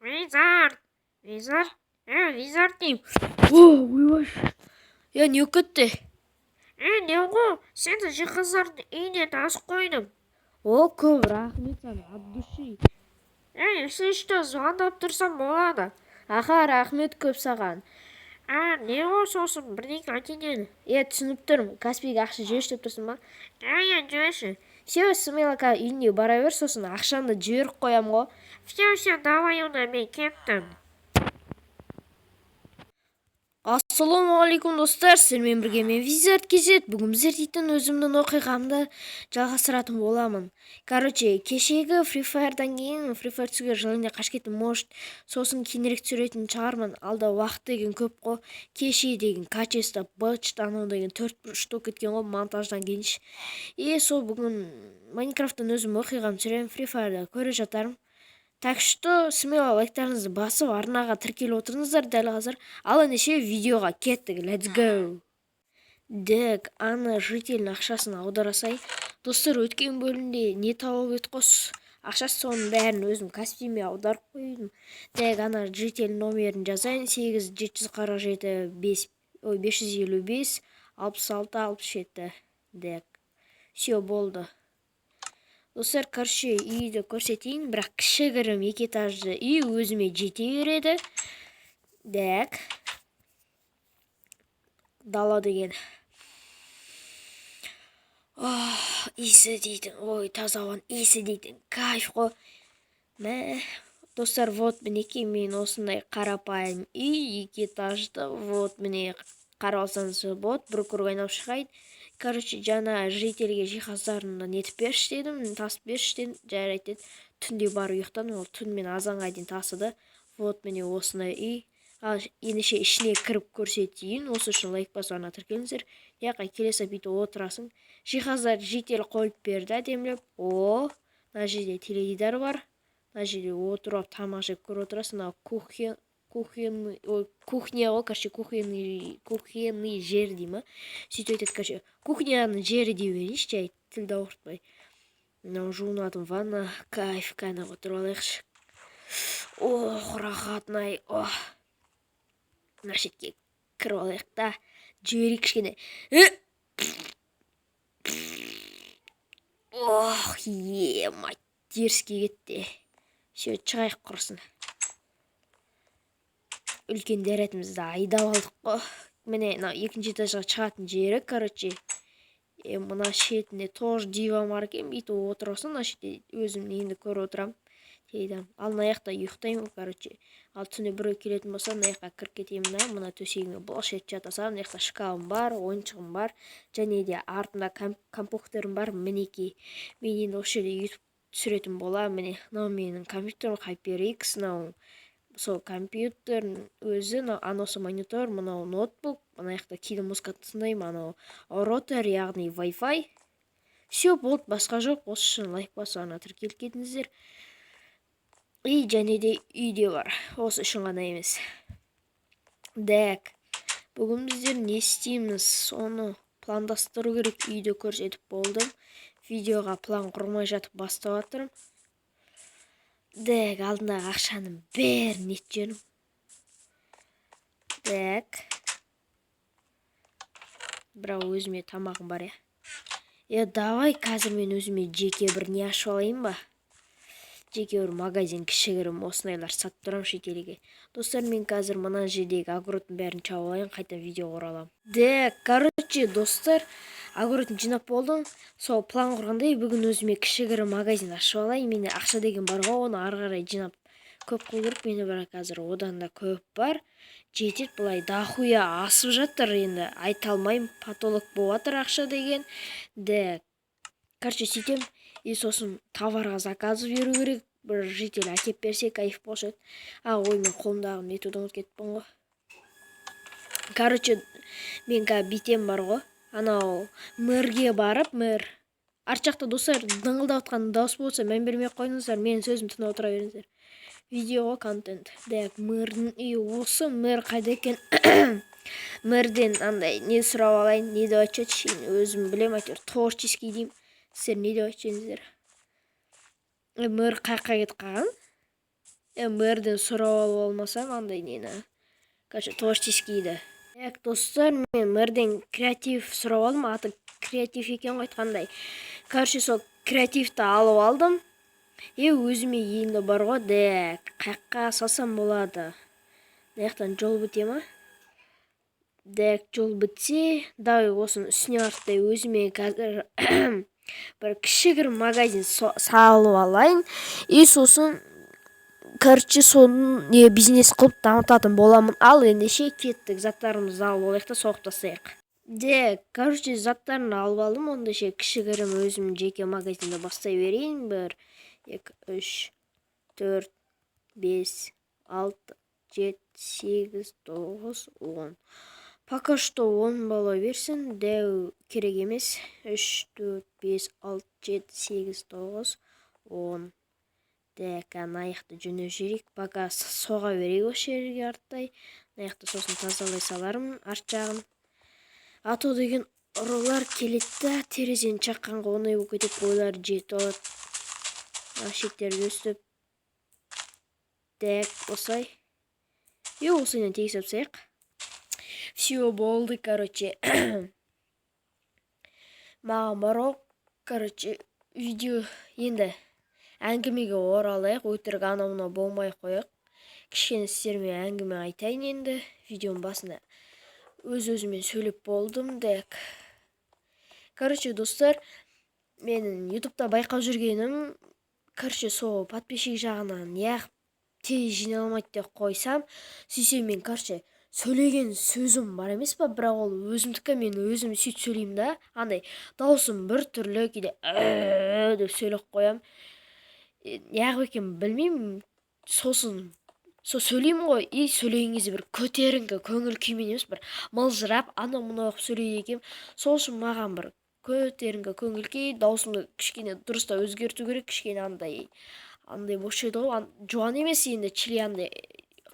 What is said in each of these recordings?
Визард, Визард, е, Визард деймін. О, ойбай, е, не болып кетті? Е, не ғой, сені жиһаздардың үйіне тасып қойдым. О, көп рахмет саған, от души. Е, если что, звондап тұрсам болады. Аха, рахмет көп саған. А, не ғой, сосын бірдеңе айтайын дедім. Е, түсініп тұрмын, Каспийге ақша жіберші деп тұрсың ба? Иә, жіберші. Все, смело, қазір үйіне бара бер, сосын ақшаны жіберіп қоямын ғой. Все, все, давай онда, мен кеттім. Ассалаумағалейкум, достар! Сіздермен бірге мен, Визард KZ. Бүгін біздер дейтін өзімнің оқиғамды жалғастыратын боламын. Короче, кешегі Free Fire'дан кейін Free Fire түсуге желание қашып кеттім. Может, сосын кейінірек түсіретін шығармын, алда уақыт деген көп қой. Кеше деген качество быт, анау деген төрт бұрыш болып кеткен ғой монтаждан кейін. И сол бүгін Майнкрафттан өзім оқиғамды түсіремін, Free Fire'да көре жатармын. Так что смело лайктарыңызды басып, арнаға тіркеліп отырыңыздар дәл қазір. Ал ендеше видеоға кеттік, let's go! Так, ана жительдің ақшасын аудара сай. Достар, өткен бөлімде не тауып едік қой, ақшасы, соның бәрін өзім Каспийме аударып қойдым. Так, ана житель номерін жазайын: 8 747 5, ой, 555 66 67. Так, все, болды. Достар, короче, үйді көрсетейін, бірақ кішігірім екі этажды үй өзіме жете береді. Так, дала деген ох, иісі дейтін, ой, таза ауаның иісі дейтін кайф қой, мә. Достар, вот, мінекей, мен осындай қарапайым үй, екі этажды. Вот, міне, қарап алсаңыз болады, бір круг айналып шығайын. Короче, жаңа жительге жиһаздарымды нетіп берші дедім, тасып берші дедім. Жарайды деді. Түнде барып ұйықтадым, ол түнімен азанға дейін тасыды. Вот, міне, осындай үй. Ал ендеше ішіне кіріп көрсетейін. Осы үшін лайк басып, арнаға тіркеліңіздер. Жаққа келе салып бүйтіп отырасың. Жиһаздарды житель қойып берді әдемілеп. О, мына жерде теледидар бар, мына жерде отырып алып тамақ жеп көріп отырасың. Мынау кухня, кухонный, ой, кухня ғой, короче, кухонный жер дей ма, сөйтіп айтады. Короче, кухняның жері дей берейінші, жай тілді ауыртпай. Мынау жуынатын ванна, кайф. Кәні, отырып алайықшы. Ох, рахатын ай! Ох, мына шетке кіріп алайық та, жіберейік кішкене. Ох, ё-моё, дерзкий кетті. Все, шығайық құрысын, үлкен дәретімізді айдап алдық қой. Міне, мынау екінші этажға шығатын жері. Короче, мына шетінде тоже диван бар екен, бүйтіп отырасың. Мына шетте өзім енді көріп отырамын теледидар. Ал мына жақта ұйықтаймын, короче. Ал түнде біреу келетін болса, мына жаққа кіріп кетемін да, мына төсегіме былш етіп жата саламын. Мына жақта шкафым бар, ойыншығым бар және де артында компьютерім бар. Мінекей, мен енді осы жерде Ютуб түсіретін боламын. Міне, мынау менің компьютерім HyperX, мынау сол компьютердің өзі, мынау анаусы монитор, мынау ноутбук. Мына жақта кейде музыка тыңдаймын. Анау роутер, яғни Wi-Fi. Все, болды, басқа жоқ. Осы үшін лайк басып, ана тіркеліп кетіңіздер. И және де үйде бар, осы үшін ғана емес. Так, бүгін біздер не істейміз, соны пландастыру керек. Үйді көрсетіп болдым, видеоға план құрмай жатып бастап жатырмын. Так, алдындағы ақшаның бәрін нетіп жібердім. Так, бірақ өзіме тамағым бар. Иә, е, давай қазір мен өзіме жеке бір не ашып алайын ба, жеке бір магазин, кішігірім осындайлар сатып тұрамын шетелге. Достар, мен қазір мына жердегі огородтың бәрін шауып алайын, қайта видеоға ораламын. Так, короче, достар, огородын жинап болдым. Сол план құрғандай, бүгін өзіме кішігірім магазин ашып алайын. Менде ақша деген бар ғой, оны ары қарай жинап көп қылу керек. Менде бірақ қазір одан да көп бар, жетеді. Былай дохуя асып жатыр, енді айта алмаймын, потолок болып жатыр ақша деген. Да, короче, сөйтемін. И сосын товарға заказ беру керек, бір житель әкеліп берсе, кайф болушы еді. А, ой, мен қолымдағыны нетуді ұмытып кетіппін ғой. Короче, мен қазір бүйтемін бар ғой, анау мэрге барып, мэр арт жақта. Достар, дыңылдап жатқан дауыс болса, мән бермей ақ қойыңыздар, менің сөзімді тыңдап отыра беріңіздер, видео ғой, контент. Так, мэрдің үйі осы. Мэр қайда екен? Мэрден андай не сұрап алайын, не деп айтшы, өзім білемін әйтеуір, творческий деймін. Сіздер не деп айтшы едіңіздер? Мэр қай жаққа кетіп қалған? Мэрден сұрап алып алмасам андай нені, короче, творческийді. Так, достар, мен мэрден креатив сұрап алдым. Аты Креатив екен ғой айтқандай. Короче, сол креативті алып алдым. И өзіме енді бар ғой, так, қаяққа салсам болады? Мына жақтан жол біте ма? Так, жол бітсе, давай осының үстіне арттай өзіме қазір бір кішігірім магазин салып алайын. И сосын, короче, соны не бизнес қылып дамытатын боламын. Ал ендеше кеттік, заттарымызды алып алайық та, соғып тастайық. Де, короче, заттарын алып алдым. Онда ше, кішігірім өзім жеке магазинді бастай берейін. Бір, екі, үш, төрт, бес, алты, жеті, сегіз, тоғыз, 10. Пока что 10 бола берсін, дәу керек емес. Үш, төрт, бес, алты, жеті, сегіз, тоғыз, 10. Так, ана аяқты жөндеп жіберейік. Пока соға берейік осы жерге арттай. Мына жақты сосын тазалай салармын арт жағын. А то деген ұрылар келеді да, терезені шаққанға оңай болып кетеді, бойлары жетіп алады. Мына шеттерді өстіп. Так, осылай. И осылайынан тегіс тастайық. Все, болды, короче. Маған бар ғой, короче, видео енді әңгімеге оралайық, өтірік анау мынау болмай ақ қояйық. Кішкене сіздермен әңгіме айтайын енді. Видеоның басында өз өзімен сөйлеп болдым. Так, короче, достар, менің Ютубта байқап жүргенім, короче, сол подписчик жағынан неғып тез жиналмайды деп қойсам, сөйтсем, мен, короче, сөйлеген сөзім бар емес па, бірақ ол өзімдікі, мен өзім сөйтіп сөйлеймін да, андай дауысым бір түрлі, кейде деп сөйлеп қоямын. Неғып екенін білмеймін. Сосын сол сөйлеймін ғой, и сөйлеген кезде бір көтеріңкі көңіл күймен емес, бір мылжырап, анау мынау қылып сөйлейді екенмін. Сол үшін маған бір көтеріңкі көңіл күй, даусымды кішкене дұрыстап өзгерту керек. Кішкене андай болушы еді ғой, жуан емес енді, чили андай,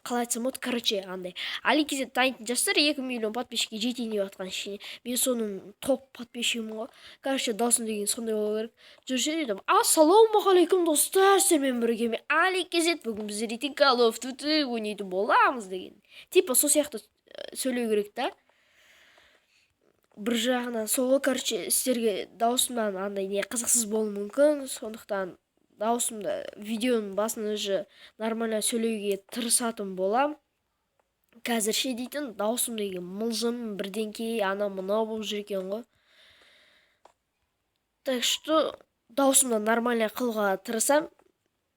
қалай айтсам болады, короче, андай Али kz танитын жастар, 2 миллион подписчикке жетейін деп жатқан кішкене, мен соның топ подписчигімін ғой. Короче, даусым деген сондай болу керек жүрсе дейді. Ассалаумағалейкум, достар, сіздермен бірге мен, Али kz. Бүгін біздер дейтін Call of Duty ойнайтын боламыз деген, типа сол сияқты сөйлеу керек та бір жағынан. Сол ғой, короче, сіздерге даусымнан андай не қызықсыз болуы мүмкін. Сондықтан даусымды видеоның басында уже нормально сөйлеуге тырысатын болам. Қазірше дейтін даусым деген мылжың, бірдеңке, анау мынау болып жүр екен ғой. Так что даусымды нормально қылуға тырысам.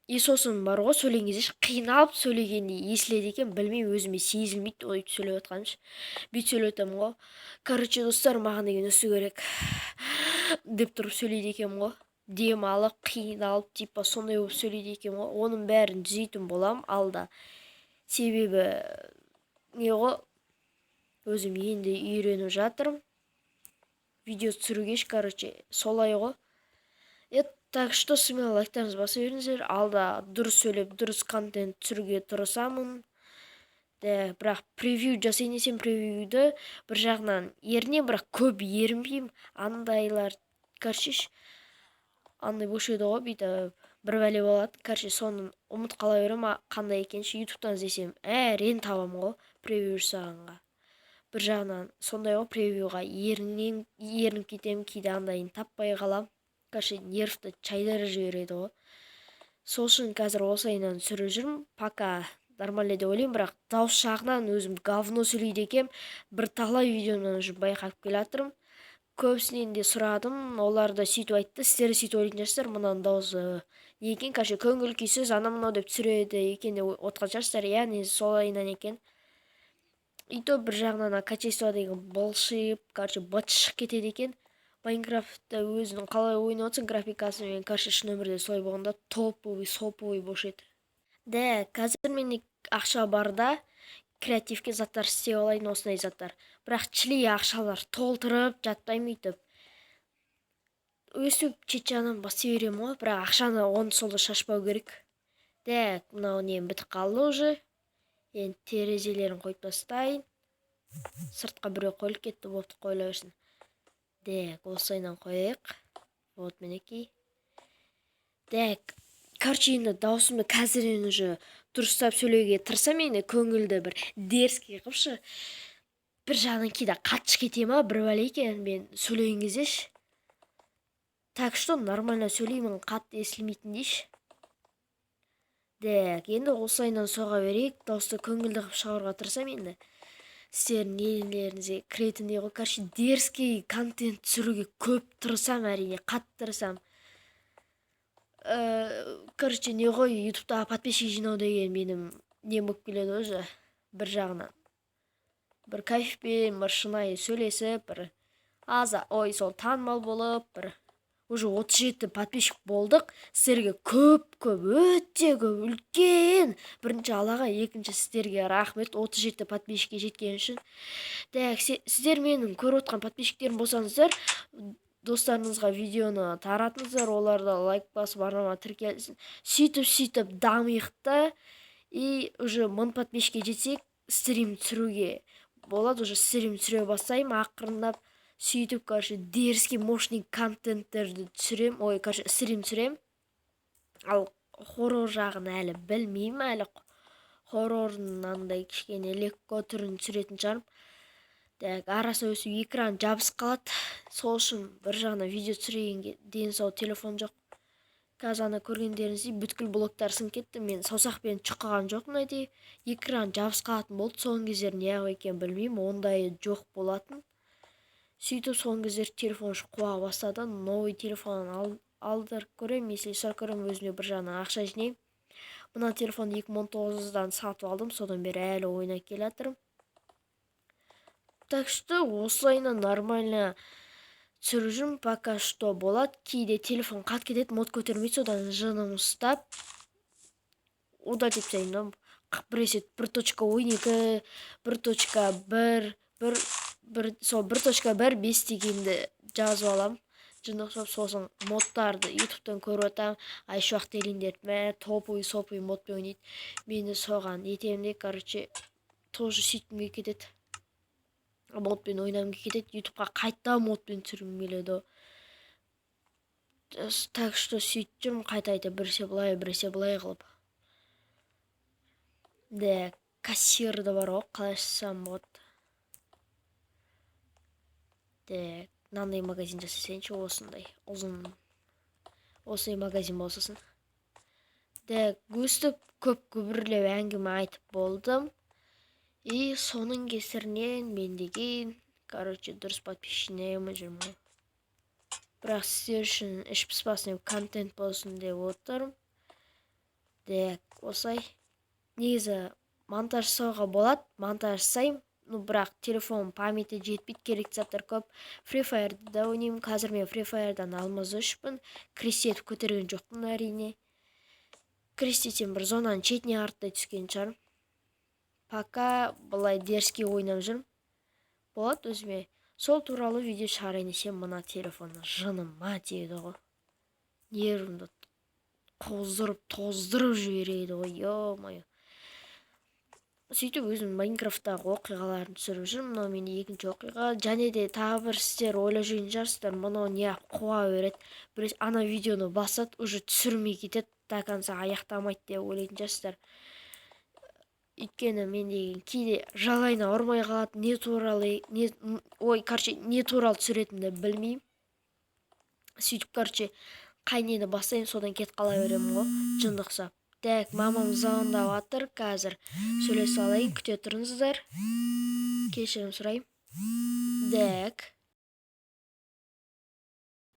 И сосын бар ғой, сөйлеген кезде қиналып сөйлегендей естіледі екен. Білмеймін, өзіме сезілмейді өйтіп сөйлеп жатқаным ше, бүйтіп сөйлеп жатамын ғой. Короче, достар, маған деген өсу керек деп тұрып сөйлейді екенмін ғой, дем алып, қиналып, типа сондай болып сөйлейді екенмін ғой. Оның бәрін түзейтін боламын алда, себебі не ғой, өзім енді үйреніп жатырмын видео түсіруге, короче, солай ғой. Так что смело лайктарыңызды баса беріңіздер. Алда дұрыс сөйлеп, дұрыс контент түсіруге тырысамын да. Бірақ превью жасайын десем, превьюді бір жағынан ерінемін, бірақ көп ерінбеймін. Андайлар, короче, андай болушы еді ғой, бүйтіп бір бәле болады, короче, соны ұмытып қала беремін қандай екенін ше. Ютубтан іздесем, әрең табамын ғой превью жасағанға. Бір жағынан сондай ғой, превьюға ерініп кетемін кейде, андайын таппай қаламын. Короче, нервті шайдырып жібереді ғой. Сол үшін қазір осылайынан түсіріп жүрмін. Пока нормально деп ойлаймын, бірақ дауыс жағынан өзім говно сөйлейді екенмін. Бірталай видеодан уже байқап келе жатырмын. Көбісінен де сұрадым, олар да сөйтіп айтты. Сіздер де сөйтіп ойлайтын шығарсыздар, мынаның дауысы не екен, короче, көңіл күйсіз, анау мынау деп түсіреді екен деп отқан шығарсыздар. Иә, негізі солайынан екен. И то бір жағынан ана качество деген былшиып, короче, быт шығып кетеді екен. Майнкрафтта өзінің қалай ойнап отырсың графикасымен, короче, шын өмірде солай болғанда топовый соповый болушы еді да. Қазір менде ақша бар да, креативке заттар істеп алайын, осындай заттар. Бірақ чили ақшалар толтырып жатпаймын, өйтіп өстіп шет жағынан баса беремін ғой. Бірақ ақшаны оны солда шашпау керек. Так, мынау нем бітіп қалды уже. Енді терезелерін қойып тастайын. Сыртқа біреу қойылып кетті, болыпты, қойыла берсін. Так, осылайынан қояйық. Вот, мінекей. Так. Короче, енді даусымды қазірден уже дұрыстап сөйлеуге тырысамын. Енді көңілді, бір дерзкий қылыпшы. Бір жағынан кейде қатты кете ма, бір бәле екен мен сөйлеген кезде ше. Так что нормально сөйлеймін, қатты естілмейтіндей ше. Так, енді осылайынан соға берейік. Дауысты көңілді қылып шығаруға тырысамын. Енді сіздердің нелеріңізге кіретіндей ғой. Короче, дерзкий контент түсіруге көп тырысамын, әрине, қатты тырысамын. Короче, не ғой, Ютубта подписчик жинау деген менің нем болып келеді уже. Бір жағынан бір кайфпен, бір шынайы сөйлесіп, бір аза, ой, сол танымал болып, бір уже 37 подписчик болдық. Сіздерге көп көп, өте көп, үлкен бірінші Аллаға, екінші сіздерге рахмет 37 подписчикке жеткен үшін. Так, сіздер менің көріп отқан подписчиктерім болсаңыздар, достарыңызға видеоны таратыңыздар, олар да лайк басып, арнама тіркелсін. Сөйтіп, сөйтіп дамиық та, и уже 1000 подписчикке жетсек, стрим түсіруге болады. Уже стрим түсіре бастаймын ақырындап. Сөйтіп, короче, дерзкий, мощный контенттерді түсірем, ой, короче, стрим түсірем. Ал хоррор жағын әлі білмеймін. Әлі хоррордың андай кішкене легко түрін түсіретін шығармын. Так, арасында өстіп экран жабысып қалады. Сол үшін бір жағынан видео түсіргенге дені сау телефон жоқ. Қазір ана көргендеріңіздей, бүткіл блоктар сынып кетті. Мен саусақпен шұқыған жоқпын әдейі. Экран жабысып қалатын болды соңғы кездері. Неғып екенін білмеймін, ондай жоқ болатын. Сөйтіп, соңғы кездері телефон қуа бастады. Новый телефон алдырып көремін, если сұрап көремін. Өзіме бір жағынан ақша жинаймын. Мына телефонды 2019-дан сатып алдым, содан бері әлі ойнап келе жатырмын. Так что осылайынан нормально түсіріп жүрмін пока что. Болады, кейде телефон қатып кетеді, мод көтермейді. Содан жыным ұстап, удалить етіп тастаймын да. Біресе 1.12, 1.1 1 бір, сол 1.15 дегенді жазып аламын жыны ұқсап. Сосын модтарды Ютубтан көріп жатамын. Айшуақ дегендер, мә, топовый соповый модпен ойнайды. Мен де соған етемін де, короче, тоже сөйткім келіп кетеді, модпен ойнағым келіп кетеді. Ютубқа қайта модпен түсіргім келеді. Так что сөйтіп жүрмін қайта қайта, біресе былай, біресе былай қылып. Да, кассирді бар ғой, қалай жасасам болады? Так, мынандай магазин жасасайыншы, осындай ұзын, осындай магазин болсасын. Так, өстіп көп күбірлеп әңгіме айтып болдым. И соның кесірінен мен деген, короче, дұрыс подписчик жинай алмай жүрмін ғой. Бірақ сіздер үшін іш пыспасын деп, контент болсын деп отырмын. Так, осылай. Негізі монтаж жасауға болады, монтаж жасаймын. Ну, бірақ телефон памяти жетпейді, керекті заттар көп. Фри Фаерді да ойнаймын. Қазір мен Фри Фаердан алмаз 3-пін. Крест етіп көтерген жоқпын, әрине. Крест етсем, бір зонаның шетіне арттай түскен шығармын. Пока былай дерзкий ойнап жүрмін. Болады, өзіме сол туралы видео шығарайын десем, мына телефон жыныма тиеді ғой, нервімді қоздырып, тоздырып жібереді ғой, ё-моё. Сөйтіп өзім Майнкрафттағы оқиғаларын түсіріп жүрмін. Мынау менде екінші оқиға. Және де тағы бір сіздер ойлап жүрген шығарсыздар: мынау неғып қуа береді, бір ана видеоны басады, уже түсірмей кетеді, до конца аяқтамайды деп ойлайтын шығарсыздар. Өйткені мен деген кейде жалайына ұрмай қалады. Не туралы, не, ой, короче, не туралы түсіретінімді білмеймін. Сөйтіп, короче, қай нені бастаймын, содан кетіп қала беремін ғой жынды ұқсап. Так, мамам звондап жатыр, қазір сөйлесіп алайын, күте тұрыңыздар, кешірім сұраймын. Так.